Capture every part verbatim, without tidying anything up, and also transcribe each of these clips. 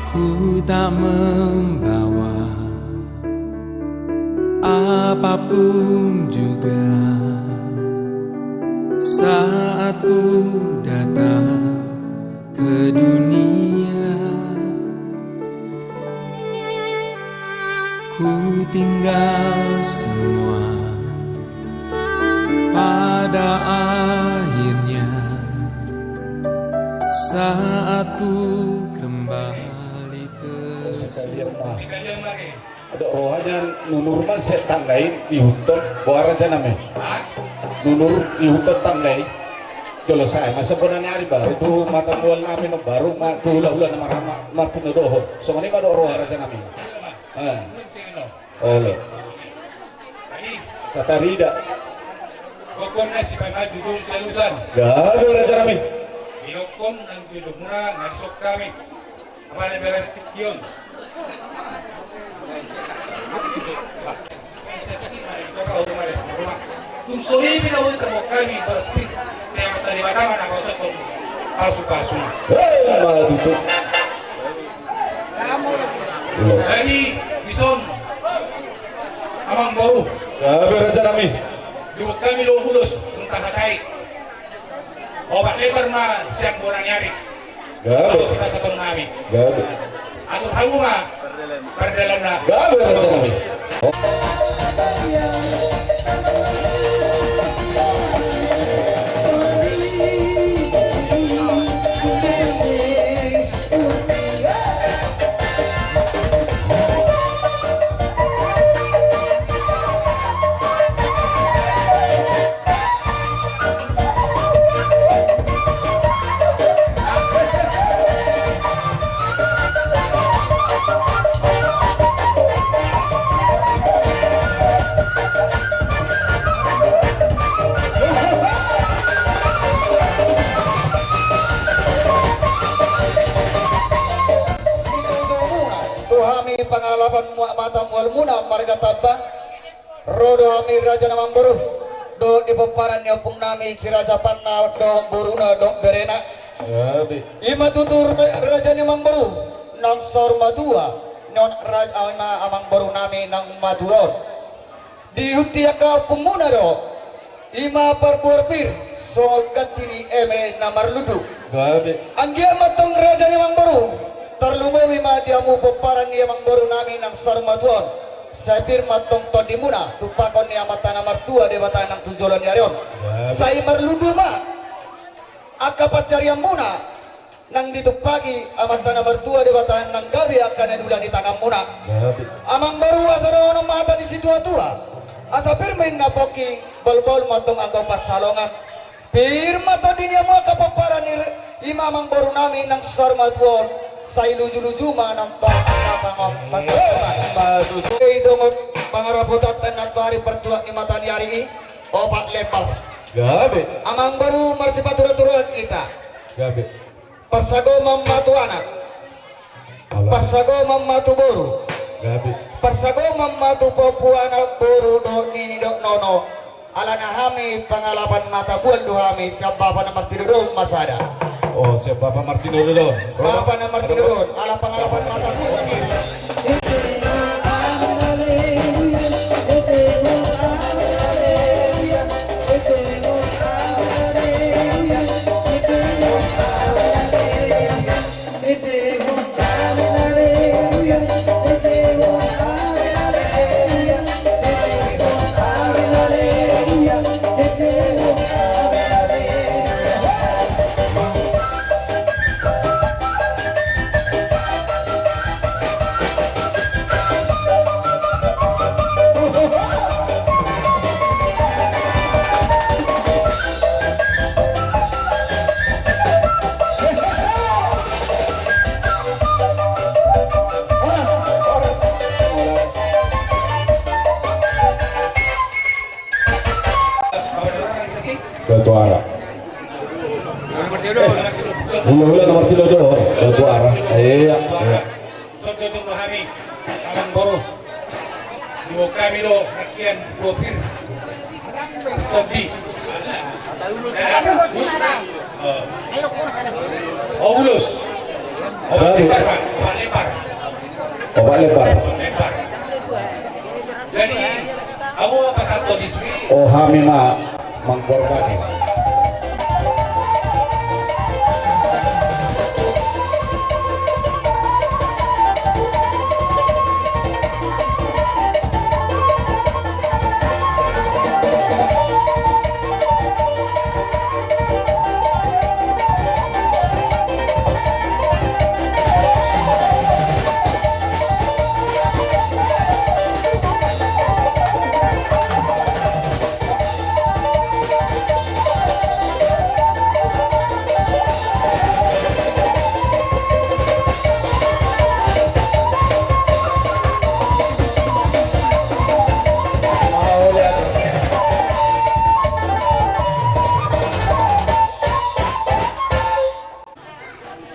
Ku tak membawa apapun juga saat ku datang ke dunia. Ku tinggal semua pada akhirnya saat ku kembali ke surga. Dok roha nian, nunur ma sian tangga i, ihuthon, boha raja nami? Nunur ihuthon tangga i. Jolo sae ma sian bona ni ari baru tu mata mual nami, nombaru ma tu hulahula na marhaha martinodohon. Songon i ma dok roha raja nami. Eh. Olo. Satarida. Gokhon na sipaima jujur sialusan. Gabe raja nami. Idokhon nang jujur muna nang sok hami. Apa ni beres pikion. Tung soripi na ui terbuka mi beres pik. Saya mau tadi batama na kau sekon. Pasu-pasu. Hei, malah tutup. Jadi, dison amang boru. Gabe raja nami. Dibuk hami do ulos, unta hatai. Obat lebar ma siang bona ni ari. Gabe. Alu sipasaton nami. Gabe. Atur hamu ma. Pardalanna. Gabe raja nami. Tu hami pangalapan mata mual muna marga Tamba. Ro do hami raja ni amang boru dohot di pomparan ni ompung nami si Raja Panna dohot boruna dohot berena. Ima tutu raja ni amang boru naung saur matua, ima amang boru nami naung matua on. Diihuti angka ompung muna do ima parboru pir songon ganti ni eme na marlundu. Anggiat ma antong raja ni amang boru, tarlumobi ma di hamu pomparan ni amang boru nami naung saur matua on. Sai pir ma antong tondi muna tumpakon ni Amanta na martua Debata nang tu joloan ni ari on. Sai marlundu ma angka pansarian muna nang ditumpaki Amanta na martua Debata nang gabe angka na niula ni tangan muna. Amang boru, asa dohonon ma hata ni situa-tua, asa pir ma inna pongki, bahulbahul ma antong anggo pansalongan. Pir ma tondi ni hamu angka pomparan ni ima amang boru nami naung saur matua on, sai luju-luju ma nang tong angka pangapas. Dongan pangarapotanta na tu ari partuat ni mata ni ari i, opat lembar. Gabe. Amang boru, marsipaturan-turan hita. Gabe. Parsagoman ma tu anak. Parsagoman ma tu boru. Parsagoman ma tu pahompu anak boru dohot nini dohot nono. Alana hami pangalapan mata mual do hami sian bapa na martinodohon ma sada. O, sian bapa martinodohon. Bapa na martinodohon, ala pangalapan mata mual do hami. Datu Ara. Hula-hula na martinodohon, Datu Ara. Iya, iya. Songon i do hami, amang boru. Diboan hami do nangkin dua pir. Tondi. O, ulos. Baru. Obat lepar. Jadi, kamu apa satu di sini? Oh, hami ma mangkorbani.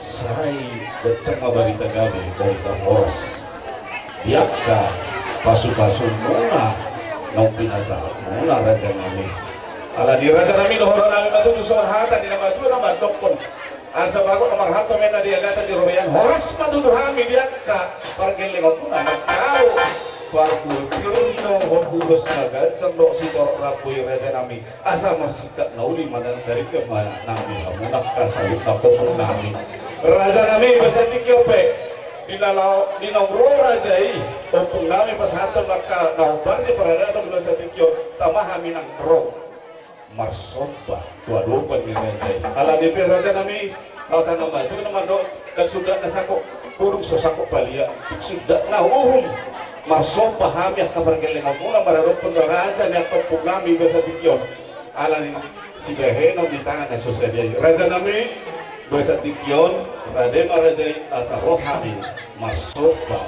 Sai ganjang ma barita gabe, barita horas di angka pasupasumuna naung pinasahatmuna, rajanami. Alani, rajanami, dohononnami ma tutu songon hata ni na matua na mandokkon: Asa bagot na marhalto, mena di agatan di robean. Horas ma tutu hami di angka pargellengonmuna, mangkatai parpulpir dohot ulos na ganjang dohot sitorop rambu i, rajanami. Asa marsingkat na uli ma nang dari kemana nang di hamu nang kasalut na kombung nami. Rajanami, basa tingki on pe, di na laho, di naung ro raja i, ompung nami pasahathon angka na hombar ni paradaton, basa tingki on tama hami nang ro marsomba tu adopan ni raja i. Alani pe, rajanami, hata na matua na mandok: Ndang sundat na sangkop pudung so sangkop palia, sundat na uhum. Marsomba hami angka pargellengonmuna maradophon raja ni angka ompung nami, basa tingki on. Alani sibahenon ni tangan na so sadia i, rajanami, basa tingki on, rade ma raja i asa ro hami marsomba.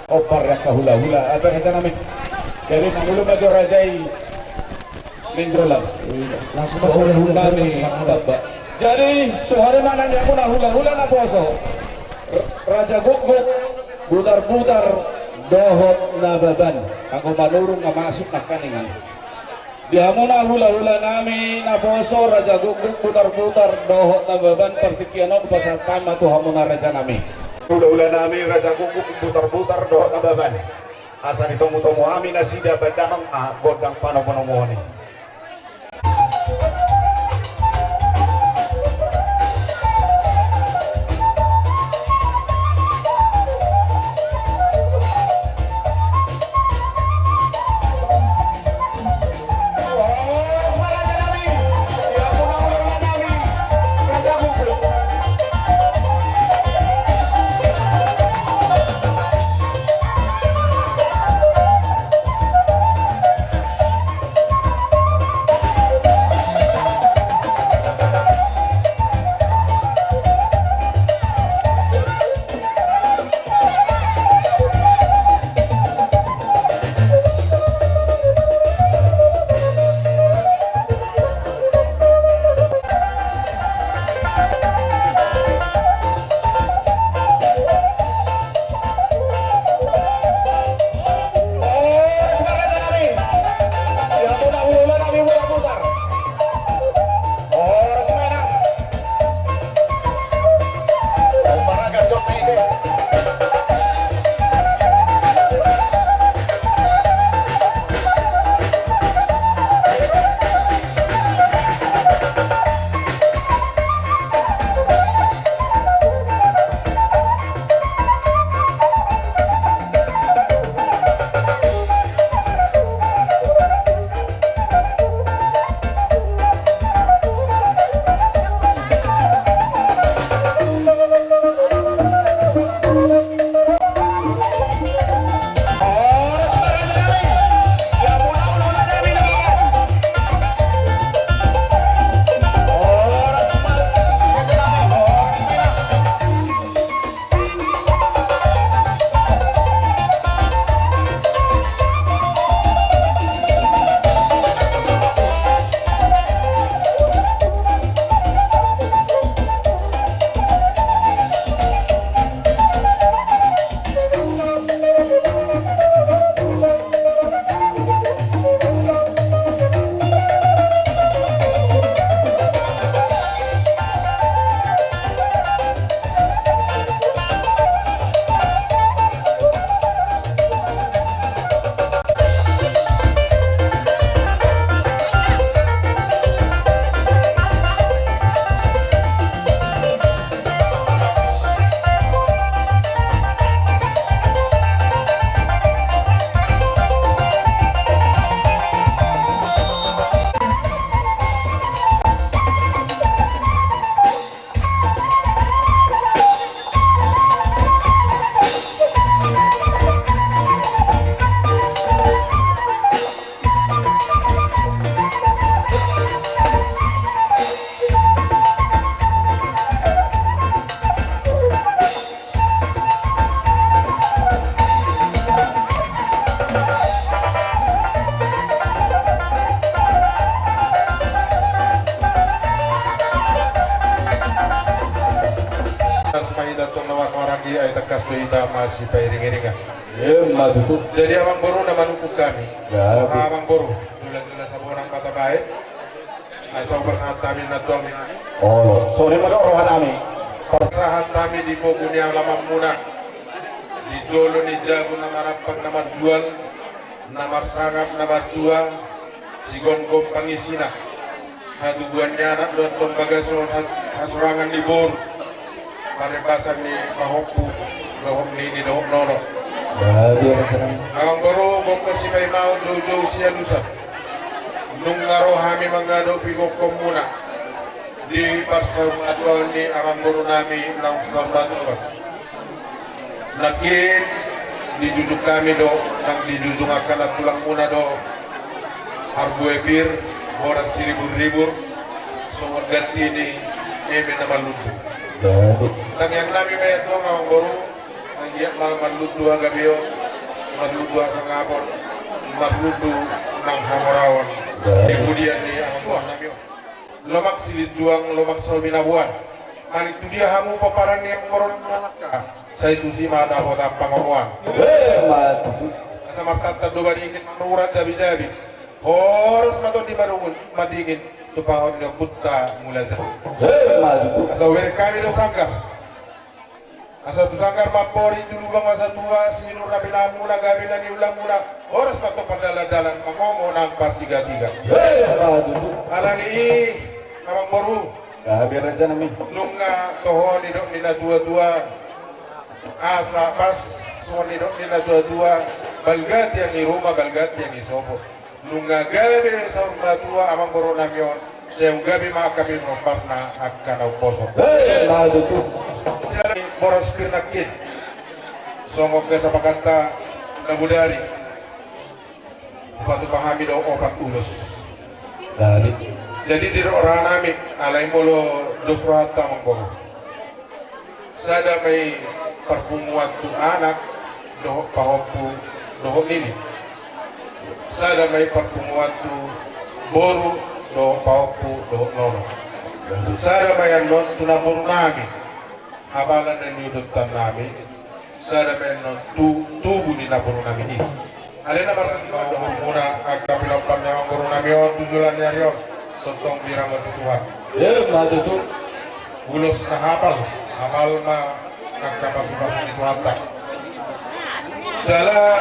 Ompar ni angka hulahula, apa kata nami? Jadi mangulum aja raja i. Minggu lalu. Langsung hulahula. Jadi suhari mana dia pun hulahula na poso. Raja Gukguk, Butar-butar, Dohot Nababan, anggo Manurung na masuk nangkaningan. Di hamuna hulahula nami naposo, Raja Guguk Butarbutar dohot Nababan, partingkian on pasahat hami ma tu hamuna raja nami. Hulahula nami Raja Guguk Butarbutar dohot Nababan, asa ditomutomu hami nasida badan ma gondang panomunomuon i. Tangkas ma hita tong na marhahamaranggi, ai tangkas do hita masipairingiringan. Emma tutu. Jadi amangboru na manungkun hami. Jadi amangboru, jolo-jolo saborang patabaen. Asa hupasahat hami na tuang ni. Olo, songon i ma do roha nami. Pasahat hami di pogu ni alamanmuna, di jolo ni jabu na marampang na marjual, na marsangap na martua, sigomgom pangisina, hatubuan ni anak dohot tong bagason, ha-, hasorangan ni boru, parembasan ni pahompu, dohot nini dohot nono. Jadi, amangboru, gokhon sipaimaon, joujou sialusan. Nunga ro hami mangadopi gokhonmuna di parsaulian ni amangboru nami naung saur matua on. Nangkin dijujung hami do, nang dijujung angka nantulangmuna do, marbue pir, boras siriburribur, songon ganti ni eme na marlundu. Tangiang nami ma i antong, amangboru, anggiat ma marlundu hagabeon, marlundu hasangapon, marlundu nang hamoraon. Di pudian ni amangboru nami on. Lomak silinjuang, lomak sihombinaboan. Manik tu dia hamu pomparan ni amangboru na nangka. Sai tusi ma dapotan pangomoan. Emma tutu. Asa martantan do madingin, manurat jabijabi. Horas ma tondi madingin, madingin tu panganon ni ompunta Mulajadi. Emma tutu. Asa hubereng hami do sanggar. Asa tu sanggar ma amporik, tu lubang ma satua, sinur na pinamuna, gabe na niulamuna. Horas ma tong pardalandalan mangomo nang partigatiga. Emma tutu. Alani i, amangboru. Gabe raja nami. Nunga toho nidok ni natuatua. Asa pas songon nidok ni natuatua, balga tiang i ruma, balga tiang i sopo. Nunga gabe saur matua amangboru nami on, sai gabe ma angka pinomparna angka na umposo. Emma tutu. Sian boras pir nangkin. Songon kesepakatan na bodari. Hupatupa hami do opat ulos. Jadi didok roha nami, alai molo dos rohanta amangboru. Sada ma i parpunguan tu anak dohot pahompu dohot nini. Sada ma i parpunguan tu boru dohot pahompu dohot nono. Sada ma i annon tu namboru nami. Habalan na niudutan nami, sada ma i annon tu tubu ni namboru nami i. Alai na marhite ma umurmuna angka pinompar ni amangboru nami on tu joloan ni ari on, tongtong diramote Tuhan. Emma tutu. Ulos na hapal, hapal ma angka pasupasu ni Tuhanta. Jala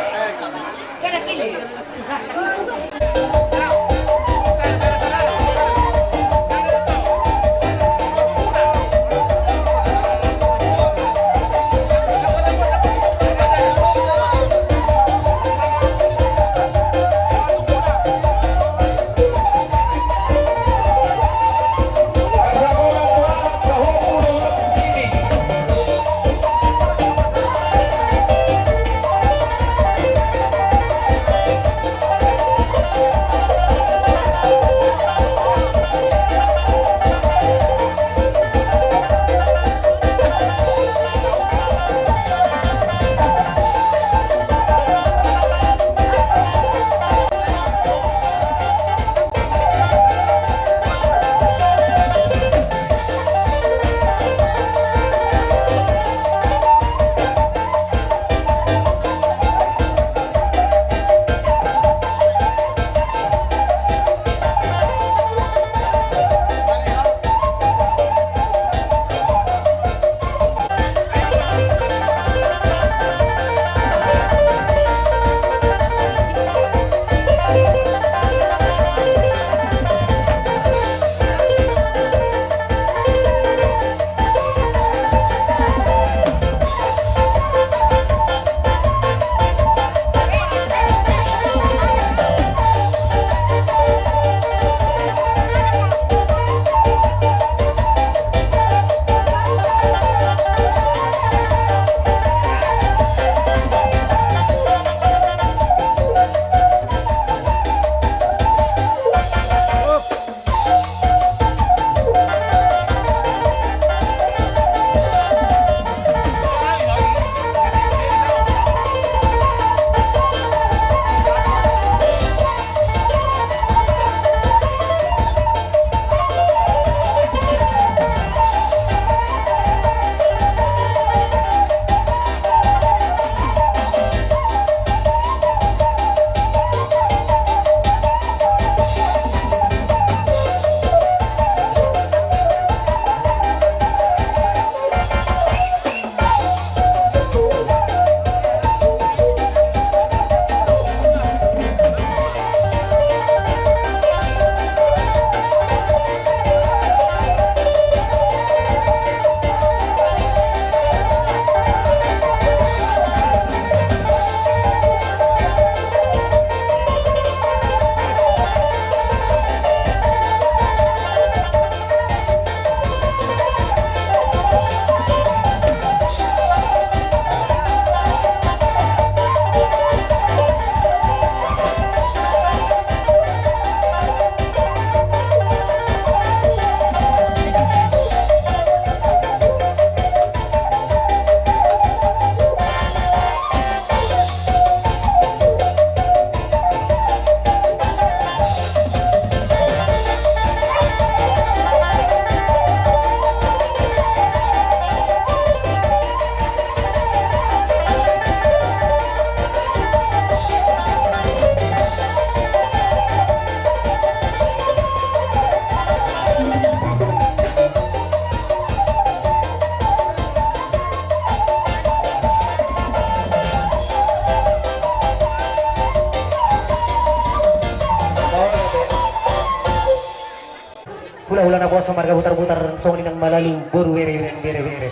Hulahula na poso marga Butarbutar, songon i nang malalu boru bere, bere, bere.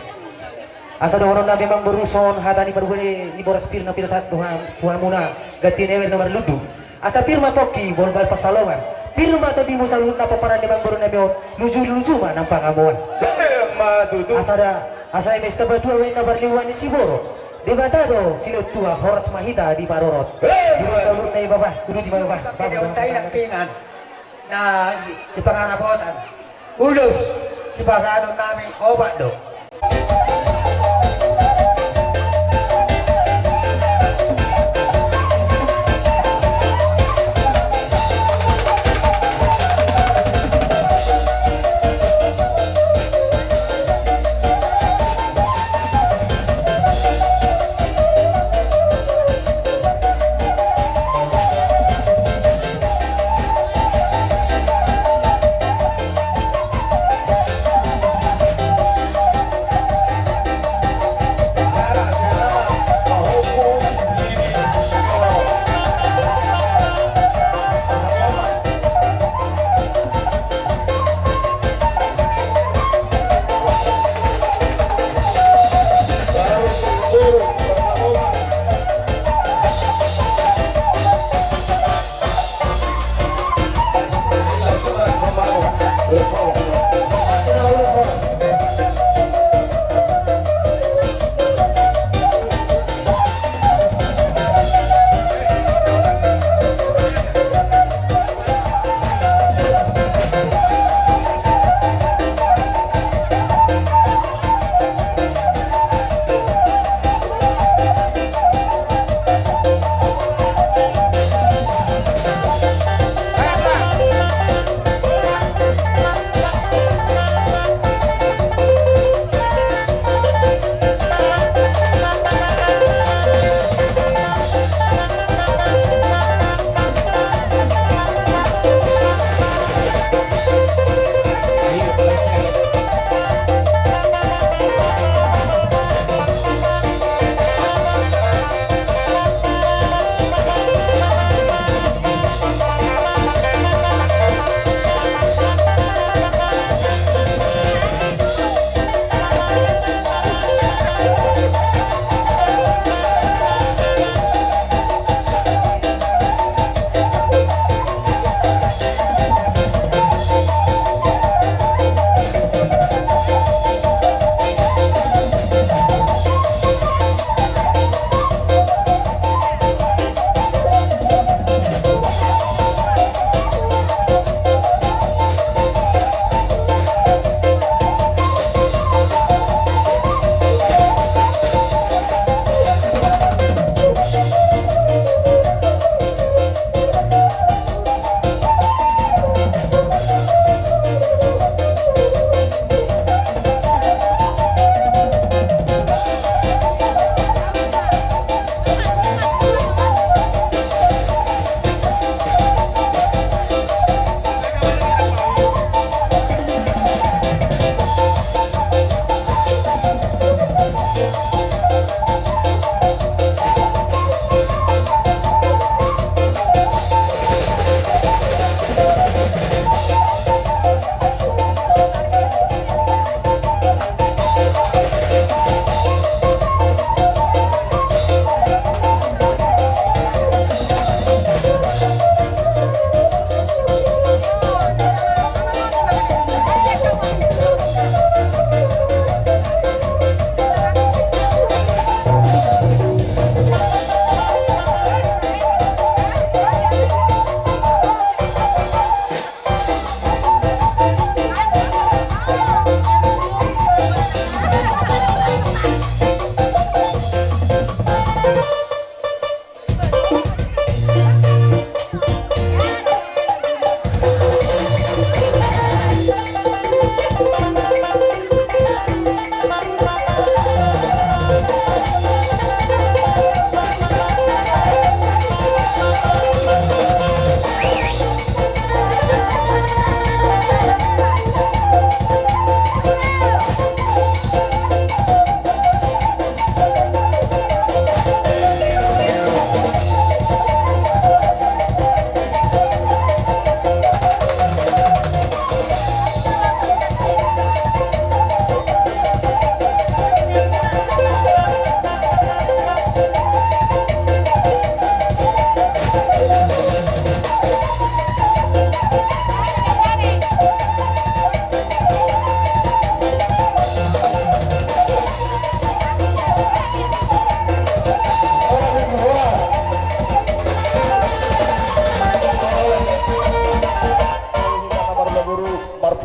Asa dohonon nami amangboru, songon hata ni parhue ni boras pir na pinasahat tu ha-, tu hamuna, ganti ni ewer na marlundu. Asa pir ma pongki, bolbal pansalongan. Pir ma tondimu saluhutna pomparan ni amangboru nami on, luju-luju ma nang pangamoan. Emma tutu. Asa da, asa eme Sitabatua baen na parlinggoman ni siborok, Debata do silehon tua, horas ma hita diparorot. Emma tutu. Di ma saluhutna i bapa, uduti ma bapa. Bapa, bapa, bapa. Na di, di pangarapotan. Ulos, sipasahaton nami opat do.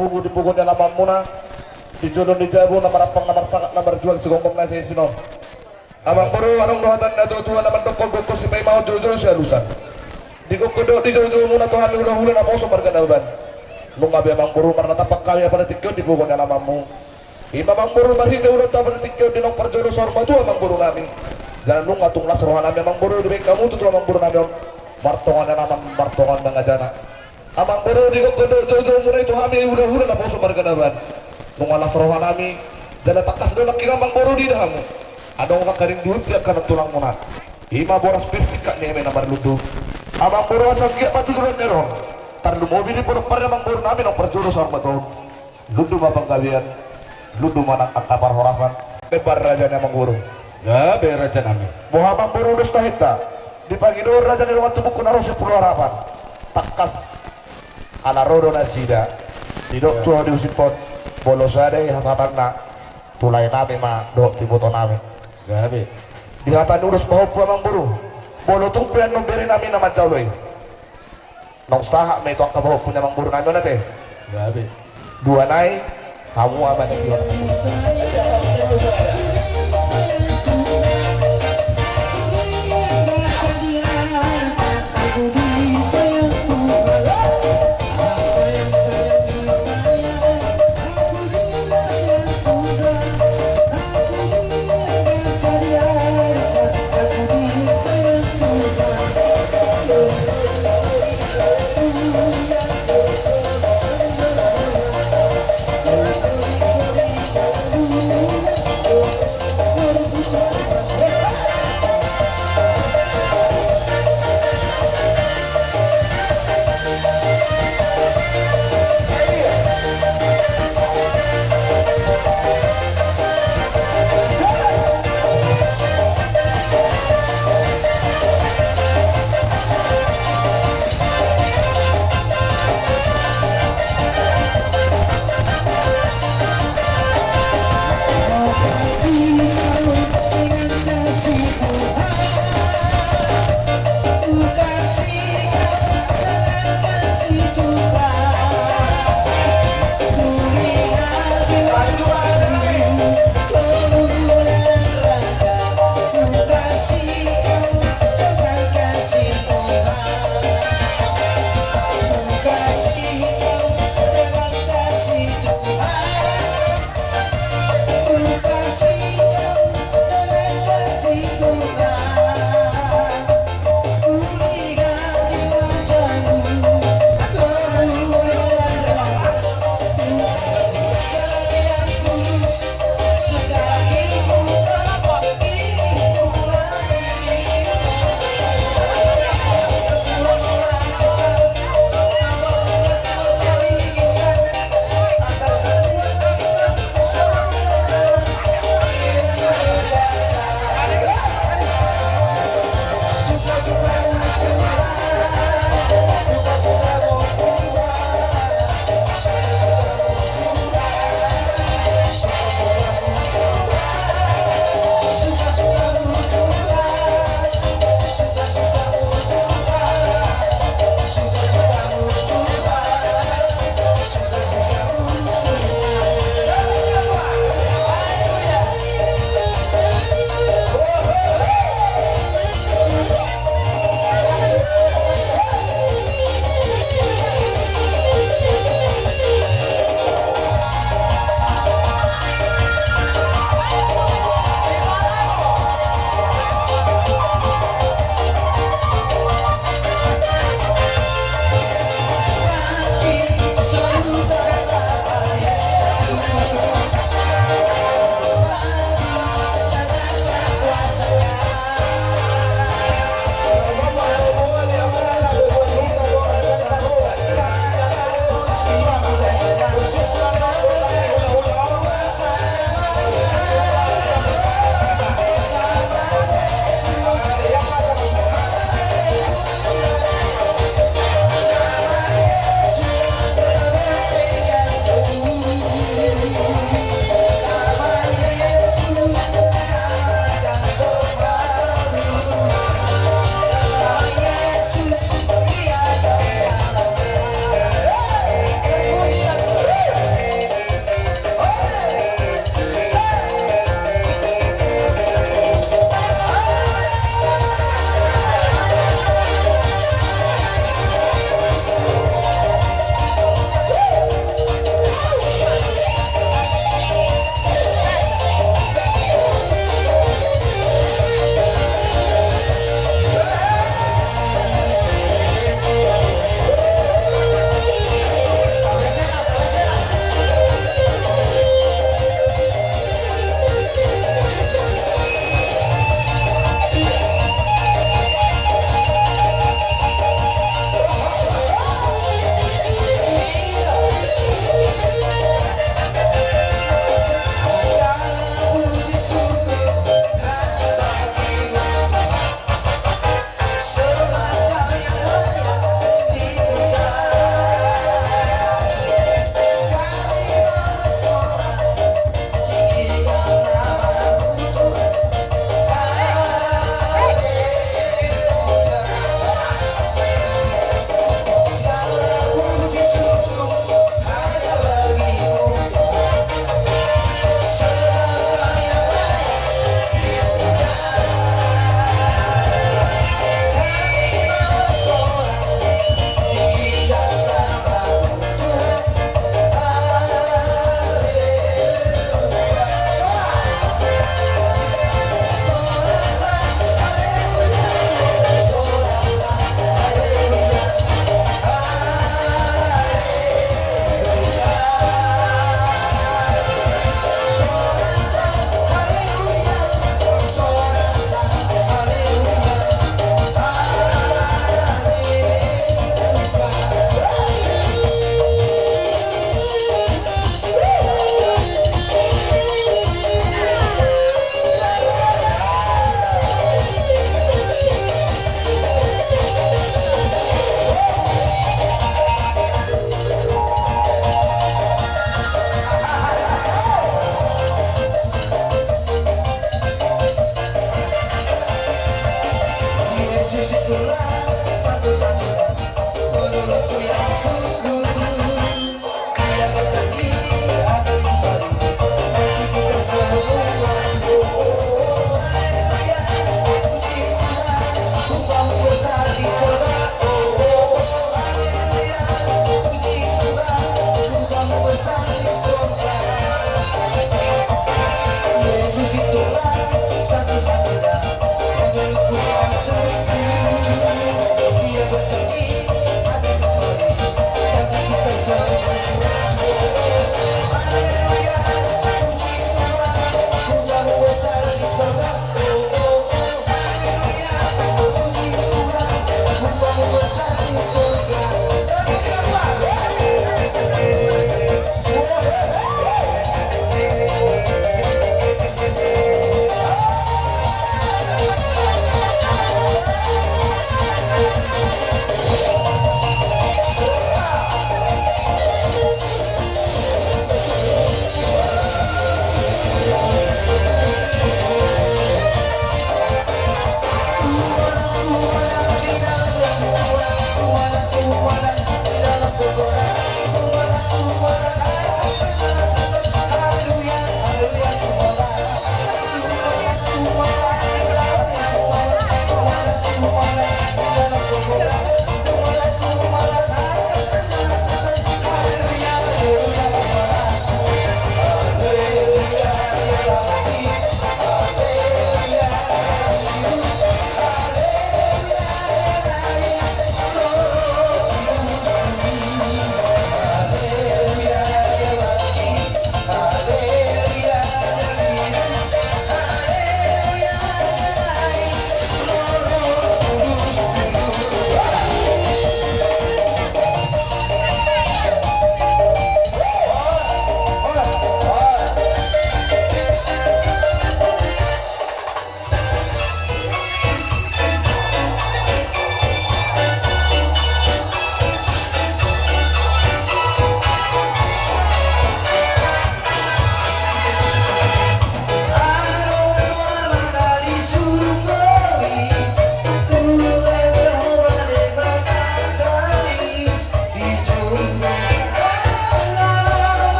Pungu di pungu ni alamanmuna, di jolo ni jabu na marampang na marsangap na marjual sigomgom na sesi on. Amang boru, adong do hata ni na tuatua na mandokkon, gokkon sipaimaon, joujou sialusan. Digokkon dohot dijoujoumuna tu hami hulahula naposo marga Nababan. Nunga be amang boru marnatampak hami apala tingki on di pungu ni alamanmu. Ima amang boru marhite ulaonta apala tingki on di naung parjolo saur matua amang boru nami. Jala nunga tung las roha nami amang boru dibahen hamu tutu amang boru nami on martonga ni alaman martonga ni angajana. Amang boru, digokkon dohot joujoumuna i tu hami hulahula naposo marga Nababan. Nunga las roha nami, jala tangkas do nangkin amang boru diida hamu. Adong nangkaning duhut di angka na tulangmuna. Ima boras pir singkat ni eme na marlundu. Amang boru, asa anggiat ma tu joloan ni ari on tarlumobi di podompar ni amang boru nami naung parjolo saur matua on. Lundu ma panggabean, lundu ma nang angka parhorasan. Lembar raja ni amang boru. Gabe raja nami. Boha amang boru dos tahinta? Dipangido raja ni dongan tubungku na ro sian Pulo Harapan. Tangkas ala ro do nasida. Didok tu ahu di husip on, molo sada i hasahatanna, tu lae nami ma dohot tu iboto nami. Gabe. Di hata ni ulos pahompu amang boru, molo tung pe annon bere nami na manjalo i, naung sahat ma i tu angka pahompu ni amang boru nami on ate. Gabe. Dua nai, hamu ama ni dua.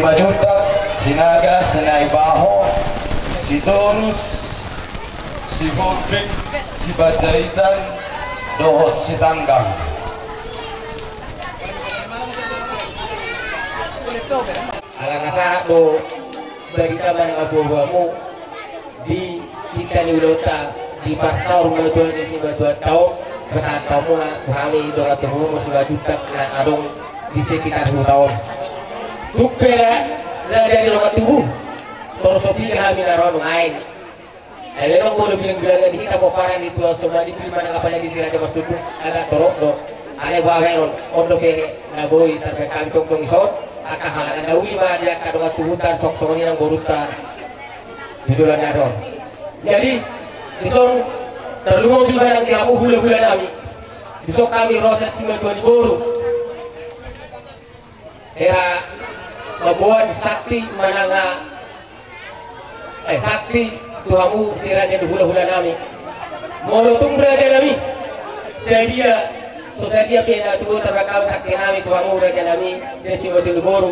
Simanjuntak, Sinaga, Sinaibaho, Sitorus, Sihombing, Sipanjaitan, dohot Sitanggang. Ala na sahat do barita manang boaboamu di hita ni ulaonta di parsaurmatuaon ni Simanjuntak on, pasahat hamu ma tu hami dongan tubumu Simanjuntak na adong di sekitar huta on. Tung pe raja ni dongan tubu, torus so piga hami na ro nuaeng. Ai memang molo bilangbilangan di hita pomparan ni Tuan Somani Pil manang apalagi si Raja Masudung, agak torop do. Alai boha baenon, on dope na boi tarbaen hami tongtong dison, angka halangan na uli ma di angka dongan tubuta, songon i nang borunta. Di joloan ni ari on. Jadi dison tarlumobi manang di hamu hulahula nami. Dison hami ro sian simatua ni boru. Hera mamboan sakti manang, eh, sakti tu hamu si raja ni hulahula nami. Molo tung raja nami sadia, so sadia pe na tubu tarbaen hami sakti nami tu hamu raja nami, sian simatua ni boru.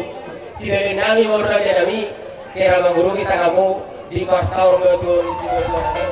Sidalin nami ma on raja nami, hera mangurupi tanganmu di parsaurmatuaon ni simatua nami.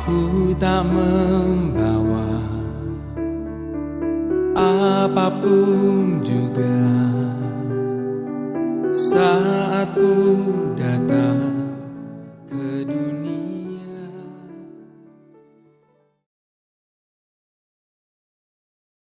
Ku tak membawa apapun juga saat ku